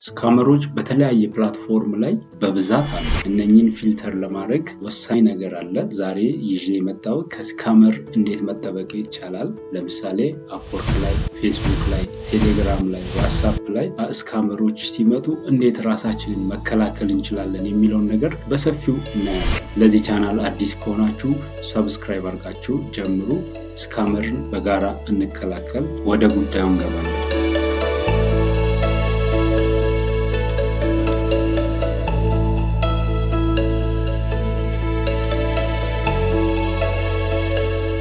Scammer ኦች በተለያየ platform ላይ በብዛት አሉ። እነኚህን filter ለማድረግ ወሳኝ ነገር አለ። ዛሬ ይዤ የመጣሁት ከ scammer እንዴት መጠበቅ ይቻላል። ለምሳሌ Upwork ላይ፣ ፌስቡክ ላይ፣ ቴሌግራም ላይ፣ WhatsApp ላይ scammer ኦች ሲመጡ እንዴት ራሳችንን መከላከል እንችላለን የሚለውን ነገር በሰፊው እናያለን። ለዚህ ቻናል አዲስ ከሆናችሁ subscribe አድርጋችሁ ጀምሩ። Scammer ን በጋራ እንከላከል። ወደ ጉዳዩ እንገባለን።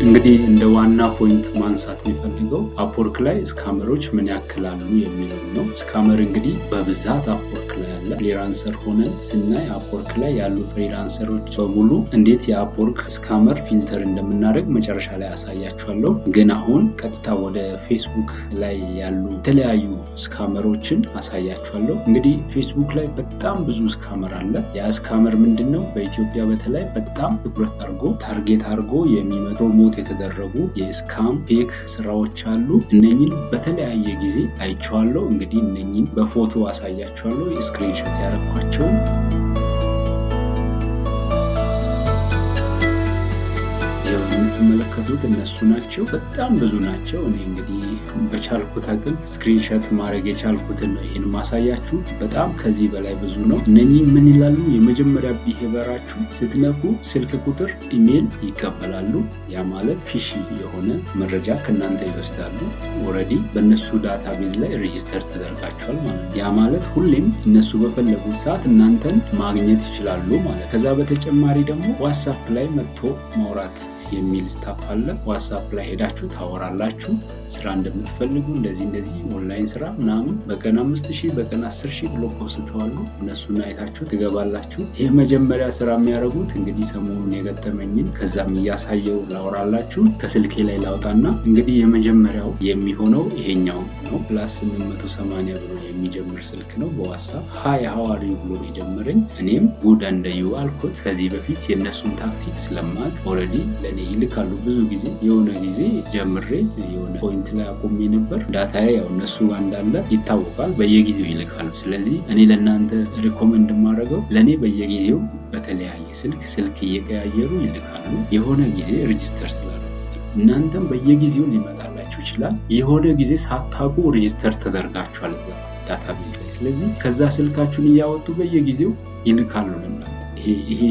እንግዲህ እንደ ዋና point ማንሳት የሚፈልገው Upwork ላይ scammer ኦች ምን ያክል አሉ የሚለው ነው። Scammer እንግዲህ በብዛት Upwork ላይ አለ። Freelancer ሆነን ስናይ Upwork ላይ ያሉ freelancer ኦች በሙሉ እንዴት የ Upwork scammer filter እንደምናደርግ መጨረሻ ላይ አሳያችኋለሁ። ግን አሁን ቀጥታ ወደ ፌስቡክ ላይ ያሉ የተለያዩ scammer ኦችን አሳያችኋለሁ። እንግዲህ ፌስቡክ ላይ በጣም ብዙ scammer አለ። ያ scammer ምንድን ነው? በኢትዮጵያ በተለይ በጣም ትኩረት አድርጎ target አድርጎ የሚመጡ promote የተደረጉ የ scam fake ስራዎች አሉ። እነኝን በተለያየ ጊዜ አይቼዋለሁ። እንግዲህ እነኝን በፎቶ አሳያችኋለሁ፣ screenshot ያደረኳቸውን። የምትመለከቱት እነሱ ናቸው። በጣም ብዙ ናቸው። እኔ እንግዲህ በቻልኩት አቅም screenshot ማድረግ የቻልኩትን ነው ይህን ማሳያችሁ። በጣም ከዚህ በላይ ብዙ ነው። እነኚህ ምን ይላሉ? የመጀመሪያ behavior ኣችሁ ስትነኩ ስልክ ቁጥር፣ ኢሜይል ይቀበላሉ። ያ ማለት fishy የሆነ መረጃ ከእናንተ ይወስዳሉ። Already በእነሱ database ላይ register ተደርጋችኋል ማለት ነው። ያ ማለት ሁሌም እነሱ በፈለጉት ሰዓት እናንተን ማግኘት ይችላሉ ማለት። ከዛ በተጨማሪ ደግሞ WhatsApp ላይ መጥቶ ማውራት የሚል step አለ። WhatsApp ላይ ሄዳችሁ ታወራላችሁ፣ ስራ እንደምትፈልጉ፣ እንደዚህ እንደዚህ ኦንላይን ስራ ምናምን በቀን 5,000፣ በቀን 10,000 ብሎ ፖስተዋሉ። እነሱን አይታችሁ ትገባላችሁ። ይህ መጀመሪያ ስራ የሚያደርጉት እንግዲህ ሰሞኑን የገጠመኝን ከዛም እያሳየው ላወራላችሁ፣ ከስልኬ ላይ ላውጣና እንግዲህ የመጀመሪያው የሚሆነው ይሄኛው ነው። +880 ብሎ የሚጀምር ስልክ ነው። በ WhatsApp "Hi, how are you?" ብሎ የጀመረኝ፣ እኔም "Good, and you?" አልኩት። ከዚህ በፊት የእነሱን ታክቲክ ስለማቅ already ለእኔ ይልካሉ ብዙ ጊዜ። የሆነ ጊዜ ጀምሬ የሆነ point ላይ አቁሜ ነበር። Data ያው እነሱ ጋር እንዳለ ይታወቃል። በየጊዜው ይልካሉ። ስለዚህ እኔ ለእናንተ recommend የማደርገው ለእኔ በየጊዜው በተለያየ ስልክ ስልክ እየቀያየሩ ይልካሉ። የሆነ ጊዜ register ስላለ እናንተም በየጊዜው ሊመጣላችሁ ይችላል። የሆነ ጊዜ ሳታውቁ register ተደርጋችኋል እዛ database ላይ። ስለዚህ ከዛ ስልካችሁን እያወጡ በየጊዜው ይልካሉ ለእናንተ። ይሄ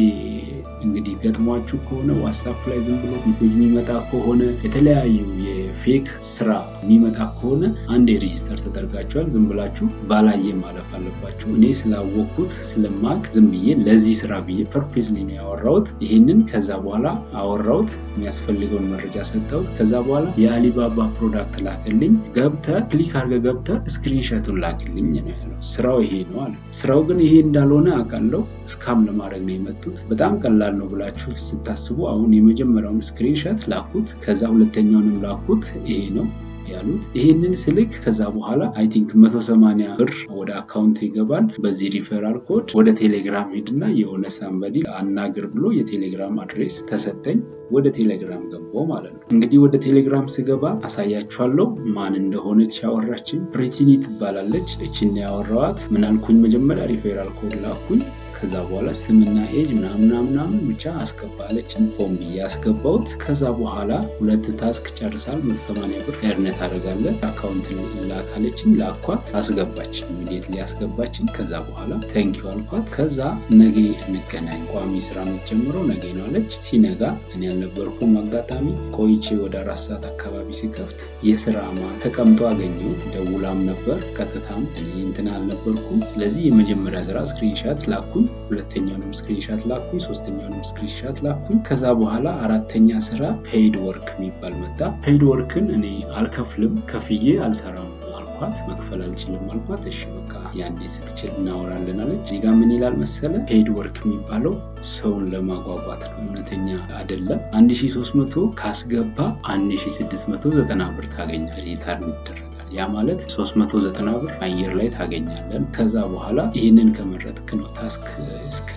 እንግዲህ ገጥሟችሁ ከሆነ፣ WhatsApp ላይ ዝም ብሎ message የሚመጣ ከሆነ፣ የተለያዩ የ fake ስራ የሚመጣ ከሆነ አንዴ register ተደርጋችኋል። ዝም ብላችሁ ባላየ ማለፍ አለባችሁ። እኔ ስላወቅኩት፣ ስለማቅ ዝም ብዬ ለዚህ ስራ ብዬ purposely ነው ያወራሁት። ይህንን ከዛ በኋላ አወራሁት፣ የሚያስፈልገውን መረጃ ሰጠሁት። ከዛ በኋላ የ Alibaba product ላክልኝ። ገብተህ click አድርገህ ገብተህ screenshot ኡን ላክልኝ ነው ያለው። ስራው ይሄ ነው አለ። ስራው ግን ይሄ እንዳልሆነ አውቃለሁ። Scam ለማድረግ ነው የመጡት። በጣም ቀላል ነው ብላችሁ ስታስቡ አሁን የመጀመሪያውን screenshot ላኩት፣ ከዛ ሁለተኛውንም ላኩት። ይሄ ነው ያሉት። ይህንን ስልክ ከዛ በኋላ I think 180 ብር ወደ account ይገባል። በዚህ referral code ወደ ቴሌግራም ሄድና የሆነ somebody አናግር ብሎ የቴሌግራም address ተሰጠኝ። ወደ ቴሌግራም ገባው ማለት ነው። እንግዲህ ወደ ቴሌግራም ስገባ አሳያችኋለሁ ማን እንደሆነች ያወራችኝ። ብሪቲኒ ትባላለች። እችን ያወራዋት ምን አልኩኝ? መጀመሪያ referral code ላኩኝ። ከዛ በኋላ ስምና age ምናምን ምናምን ብቻ አስገባለችን። ሆን ብዬ አስገባሁት። ከዛ በኋላ ሁለት task ጨርሳል፣ 180 ብር earn ታደርጋለህ፣ account ላካለችኝ፣ ላኳት፣ አስገባች፣ immediately አስገባችኝ። ከዛ በኋላ thank you አልኳት። ከዛ ነገ እንገናኝ፣ ቋሚ ስራ የምትጀምረው ነገ ነው አለች። ሲነጋ እኔ አልነበርኩም፣ አጋጣሚ ቆይቼ ወደ 4 ሰዓት አካባቢ ሲከፍት የስራ ተቀምጦ አገኘሁት። ደውላም ነበር ቀጥታም፣ እኔ እንትን አልነበርኩም። ስለዚህ የመጀመሪያ ስራ screenshot ላኩኝ፣ ሁለተኛውንም screenshot ላኩኝ፣ ሶስተኛውንም screenshot ላኩኝ። ከዛ በኋላ አራተኛ ስራ paid work የሚባል መጣ። Paid work ን እኔ አልከፍልም፣ ከፍዬ አልሰራም አልኳት። መክፈል አልችልም አልኳት። እሺ በቃ ያኔ ስትችል እናወራለን አለች። እዚህ ጋር ምን ይላል መሰለ፣ paid work የሚባለው ሰውን ለማጓጓት ነው፣ እውነተኛ አይደለም። 1300 ካስገባ 1690 ብር ታገኛለህ፣ return ይደረጋል። ያ ማለት 390 ብር አየር ላይ ታገኛለን። ከዛ በኋላ ይህንን ከመረጥክ ነው፣ task እስከ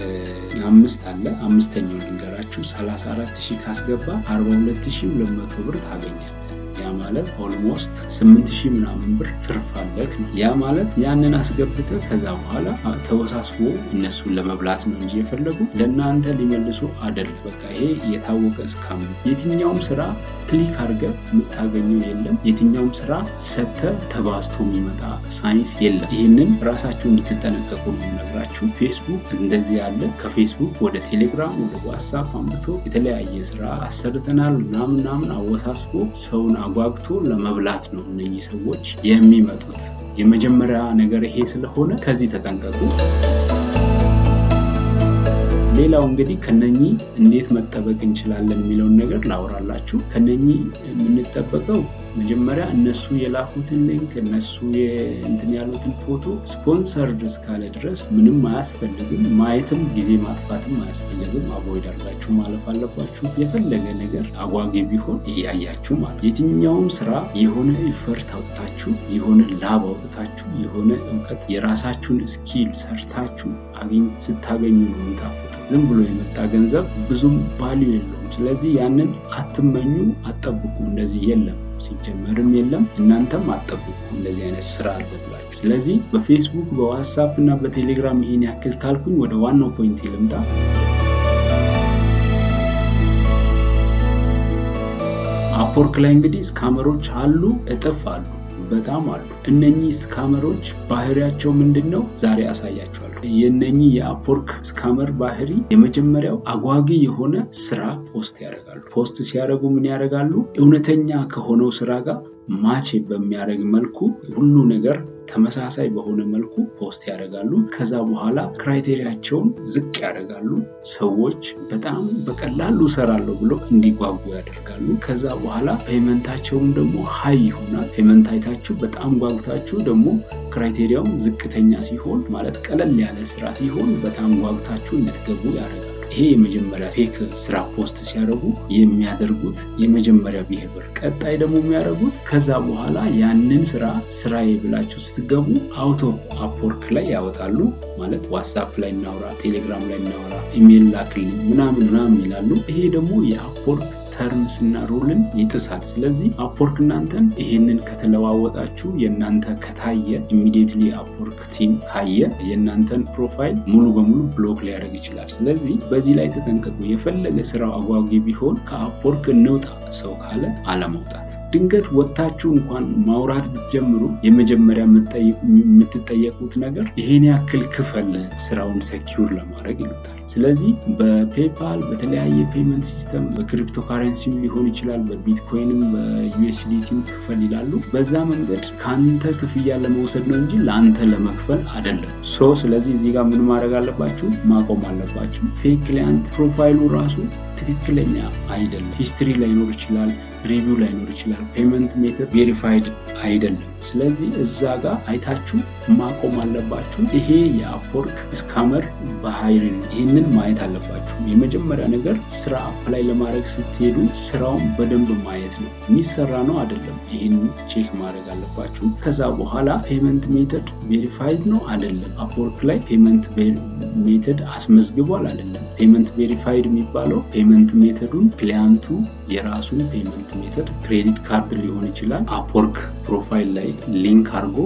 አምስት አለ። አምስተኛው ልንገራችሁ፣ 34 ሺህ ካስገባ 42,200 ብር ታገኛለህ። ያ ያ ማለት almost 8000 ምናምን ብር ትርፍ አለክ ነው። ያ ማለት ያንን አስገብተህ ከዛ በኋላ ተወሳስቦ እነሱን ለመብላት ነው እንጂ የፈለጉ ለእናንተ ሊመልሱ አይደለም። በቃ ይሄ የታወቀ scam ነው። የትኛውም ስራ click አድርገህ የምታገኘው የለም። የትኛውም ስራ ሰተህ ተባዝቶ የሚመጣ ሳይንስ የለም። ይህንን ራሳችሁ እንድትጠነቀቁ ነው የምነግራችሁ። ፌስቡክ እንደዚህ ያለ ከፌስቡክ ወደ ቴሌግራም፣ ወደ ዋትሳፕ አምጥቶ የተለያየ ስራ አሰርተናል ምናምን ምናምን አወሳስቦ ሰውን አጓግቶ ለመብላት ነው እነኚህ ሰዎች የሚመጡት። የመጀመሪያ ነገር ይሄ ስለሆነ ከዚህ ተጠንቀቁ። ሌላው እንግዲህ ከነኚህ እንዴት መጠበቅ እንችላለን የሚለውን ነገር ላወራላችሁ። ከነኚህ የምንጠበቀው መጀመሪያ እነሱ የላኩትን link፣ እነሱ እንትን ያሉትን ፎቶ sponsored እስካለ ድረስ ምንም አያስፈልግም። ማየትም ጊዜ ማጥፋትም አያስፈልግም። Avoid አድርጋችሁ ማለፍ አለባችሁ። የፈለገ ነገር አጓጊ ቢሆን እያያችሁ ማለት የትኛውም ስራ የሆነ effort አውጥታችሁ፣ የሆነ ላብ አውጥታችሁ፣ የሆነ እውቀት፣ የራሳችሁን skill ሰርታችሁ ስታገኙ ነው የሚጣፍጠው። ዝም ብሎ የመጣ ገንዘብ ብዙም value የለውም። ስለዚህ ያንን አትመኙ፣ አትጠብቁ። እንደዚህ የለም፣ ሲጀመርም የለም። እናንተም አትጠብቁ እንደዚህ አይነት ስራ አለ ብላችሁ። ስለዚህ በፌስቡክ፣ በዋትሳፕ እና በቴሌግራም ይሄን ያክል ካልኩኝ ወደ ዋናው point ልምጣ። አፕወርክ ላይ እንግዲህ scammer ኦች አሉ፣ እጥፍ አሉ፣ በጣም አሉ። እነኚህ scammer ኦች ባህሪያቸው ምንድን ነው? ዛሬ አሳያችኋለሁ። የእነኚህ የአፕወርክ scammer ባህሪ የመጀመሪያው አጓጊ የሆነ ስራ post ያደርጋሉ። Post ሲያደርጉ ምን ያደርጋሉ? እውነተኛ ከሆነው ስራ ጋር match በሚያደርግ መልኩ፣ ሁሉ ነገር ተመሳሳይ በሆነ መልኩ post ያደርጋሉ። ከዛ በኋላ criteria ቸውን ዝቅ ያደርጋሉ። ሰዎች በጣም በቀላሉ እሰራለሁ ብሎ እንዲጓጉ ያደርጋሉ። ከዛ በኋላ payment ኣቸውም ደግሞ high ይሆናል። Payment አይታችሁ በጣም ጓጉታችሁ ደግሞ criteria ውም ዝቅተኛ ሲሆን፣ ማለት ቀለል ያለ ስራ ሲሆን፣ በጣም ጓጉታችሁ እንድትገቡ ያደርጋሉ። ይሄ የመጀመሪያ fake ስራ post ሲያደርጉ የሚያደርጉት የመጀመሪያ behavior። ቀጣይ ደግሞ የሚያደርጉት ከዛ በኋላ ያንን ስራ ስራዬ ብላችሁ ስትገቡ out of አፕወርክ ላይ ያወጣሉ። ማለት ዋትሳፕ ላይ እናውራ፣ ቴሌግራም ላይ እናውራ፣ ኢሜል ላክልኝ ምናምን ምናምን ይላሉ። ይሄ ደግሞ የአፕወርክ terms እና rule ን ይጥሳል። ስለዚህ አፕወርክ እናንተን ይሄንን ከተለዋወጣችሁ፣ የእናንተ ከታየ፣ immediately አፕወርክ team ካየ የእናንተን profile ሙሉ በሙሉ block ሊያደርግ ይችላል። ስለዚህ በዚህ ላይ ተጠንቀቁ። የፈለገ ስራው አጓጊ ቢሆን ከአፕወርክ እንውጣ ሰው ካለ አለመውጣት። ድንገት ወጥታችሁ እንኳን ማውራት ብትጀምሩ የመጀመሪያ የምትጠየቁት ነገር ይሄን ያክል ክፈል ስራውን secure ለማድረግ ይሉታል። ስለዚህ በፔፓል፣ በተለያየ payment system፣ በ cryptocurrency ም ሊሆን ይችላል፣ በቢትኮይንም በ USDT ም ክፈል ይላሉ። በዛ መንገድ ከአንተ ክፍያ ለመውሰድ ነው እንጂ ለአንተ ለመክፈል አይደለም። So ስለዚህ እዚህ ጋር ምን ማድረግ አለባችሁ? ማቆም አለባችሁ። Fake client profile ኡ ራሱ ትክክለኛ አይደለም። History ላይኖር ይችላል፣ review ላይኖር ይችላል፣ payment method verified አይደለም። ስለዚህ እዛ ጋር አይታችሁ ማቆም አለባችሁ። ይሄ የአፕወርክ scammer ባህሪ ነው። ይህንን ማየት አለባችሁ። የመጀመሪያ ነገር ስራ apply ለማድረግ ስትሄዱ ስራውን በደንብ ማየት ነው። የሚሰራ ነው አይደለም፣ ይህን check ማድረግ አለባችሁ። ከዛ በኋላ payment method verified ነው አይደለም፣ አፕወርክ ላይ payment method አስመዝግቧል አይደለም። Payment verified የሚባለው payment method ኡን client ኡ የራሱን payment method፣ credit card ሊሆን ይችላል፣ አፕወርክ profile ላይ link አድርጎ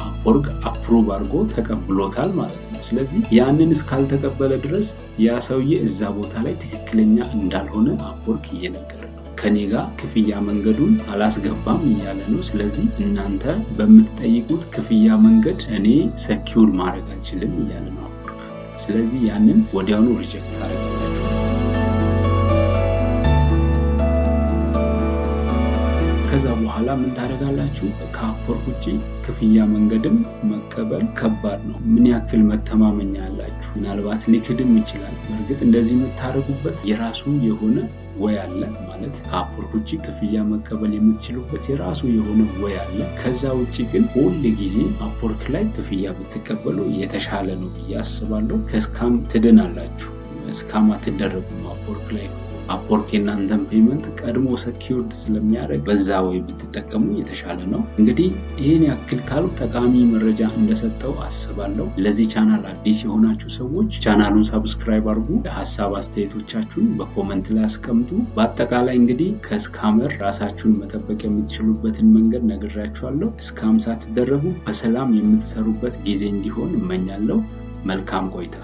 አፕወርክ approve አድርጎ ተቀብሎታል ማለት ነው። ስለዚህ ያንን እስካልተቀበለ ድረስ ያ ሰውዬ እዛ ቦታ ላይ ትክክለኛ እንዳልሆነ አፕወርክ እየነገረ ነው። ከኔ ጋር ክፍያ መንገዱን አላስገባም እያለ ነው። ስለዚህ እናንተ በምትጠይቁት ክፍያ መንገድ እኔ secure ማድረግ አልችልም እያለ ነው አፕወርክ። ስለዚህ ያንን ወዲያውኑ reject ታደርጋላችሁ። ከዛ በኋላ ምን ታደርጋላችሁ? ከአፕወርክ ውጭ ክፍያ መንገድም መቀበል ከባድ ነው። ምን ያክል መተማመኛ አላችሁ? ምናልባት ሊክድም ይችላል። በእርግጥ እንደዚህ የምታደርጉበት የራሱ የሆነ way አለ። ማለት ከአፕወርክ ውጭ ክፍያ መቀበል የምትችሉበት የራሱ የሆነ way አለ። ከዛ ውጭ ግን ሁል ጊዜ አፕወርክ ላይ ክፍያ ብትቀበሉ የተሻለ ነው ብዬ አስባለሁ። ከ scam ትድናላችሁ። Scam አትደረጉም አፕወርክ ላይ ከሆነ። Upwork የእናንተን payment ቀድሞ secured ስለሚያደርግ በዛ way ብትጠቀሙ የተሻለ ነው። እንግዲህ ይህን ያክል ካልኩ ጠቃሚ መረጃ እንደሰጠሁ አስባለሁ። ለዚህ ቻናል አዲስ የሆናችሁ ሰዎች ቻናሉን subscribe አድርጉ። ሀሳብ አስተያየቶቻችሁን በ comment ላይ አስቀምጡ። በአጠቃላይ እንግዲህ ከ scammer ራሳችሁን መጠበቅ የምትችሉበትን መንገድ ነግሬያችኋለሁ። Scam ሳትደረጉ በሰላም የምትሰሩበት ጊዜ እንዲሆን እመኛለሁ። መልካም ቆይታ።